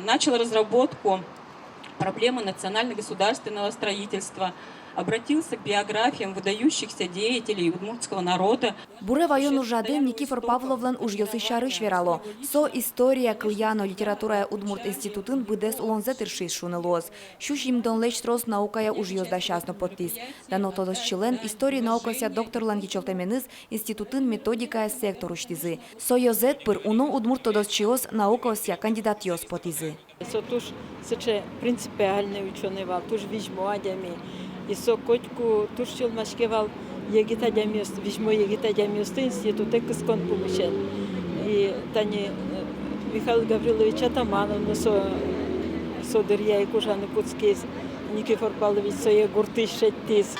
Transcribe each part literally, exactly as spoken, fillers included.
Начал разработку проблемы национально-государственного строительства, обратился к биографиям выдающихся деятелей удмуртского народа. Буре ваён ужрадын Никифор Павловлэн ужъёсыз сярысь верало. Со история, кылъя но литературая удмурт институтын быдэс улонзэ тыршиз шуыны луоз. Сю сизьымдонлэсь трос наукая ужъёс дасяз но поттӥз. Дано тодосчилэн история наукаосъя докторлэн кивалтэменыз институтын методикая сектор усьтӥзы. Со ёзэт пыр уно удмурт тодосчиос, наукаосъя кандидатъёс потӥзы. Со туж сыӵе принципиальный учёный вал, туж визьмо адями. И со котьку туж сюлмаське вал егит адямиос, визьмо егит адямиосты институтэ кыскон пумысен. И тани, э, Михаил Гаврилович Атаманов но со, со дыръя ик ужаны кутскиз, Никифор Павлович сое гуртысь шедьтӥз.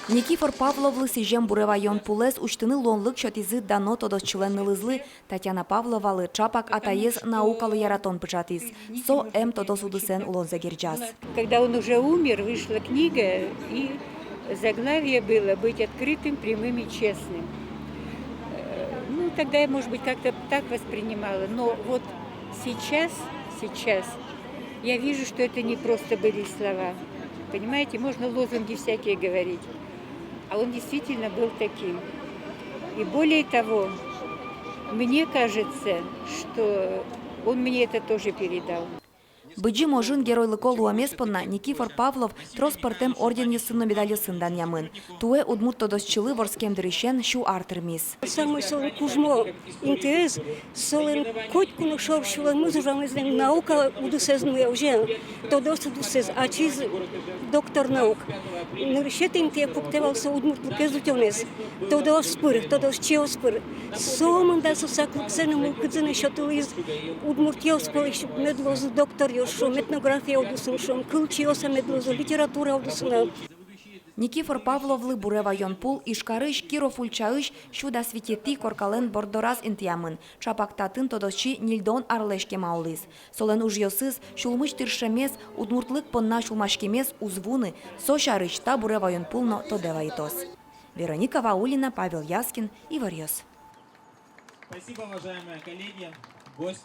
Никифор Павловлы сӥзем буре ваён пулэз усьтыны луонлык сётӥзы дано тодосчилэн нылызлы, Татьяна Павловалы. Ӵапак атаез наукалы яратон пыӵатӥз. Со эм тодос удысэн улонзэ герӟаз. Когда он уже умер, вышла книга, и заглавие было «Быть открытым, прямым и честным». Э, ну, тогда я, может быть, как-то так воспринимала, но вот сейчас, сейчас я вижу, что это не просто были слова. Понимаете, можно лозунги всякие говорить, а он действительно был таким. И более того, мне кажется, что он мне это тоже передал. Быдӟым ожын геройлыко луэмез понна Никифор Павлов трос пӧртэм орденъёсын но медальёсын данъямын. Туэ удмурт тодосчилы вордскем дырысен сю ар тырмиз. Самой солэн кужмо интыез, солэн котьку но шор сюлэмыз ужамез, наука удысэз нуэ, уже тодос удысэз, ачиз доктор наук. Нырысетӥ интые пуктэ вал со удмуртлыкез утёнэз. Тодос пыр, тодосчиос пыр. Сомында со саклыксэ но мылкыдзэ но сётылӥз удмуртъёс пӧлысь, мед луозы докторъёс, шуом, этнография удысын, шуом, кылчиос-а мед луозы, литература удысын-а. Никифор Павловлы буре ваён пул Ижкарысь Киров ульчаысь сю дас витетӥ коркалэн борддораз интыямын. Ӵапак татын тодосчи ньыльдон арлэсь кема улӥз. Солэн ужъёсыз, сюлмысь тыршемез, удмуртлык понна сюлмаськемез уз вуны, со сярысь та буре ваён пул но тодэ вайытоз. Вероника Ваулина, Павел Яскин, «Иворъёс». Спасибо, уважаемые коллеги, гости.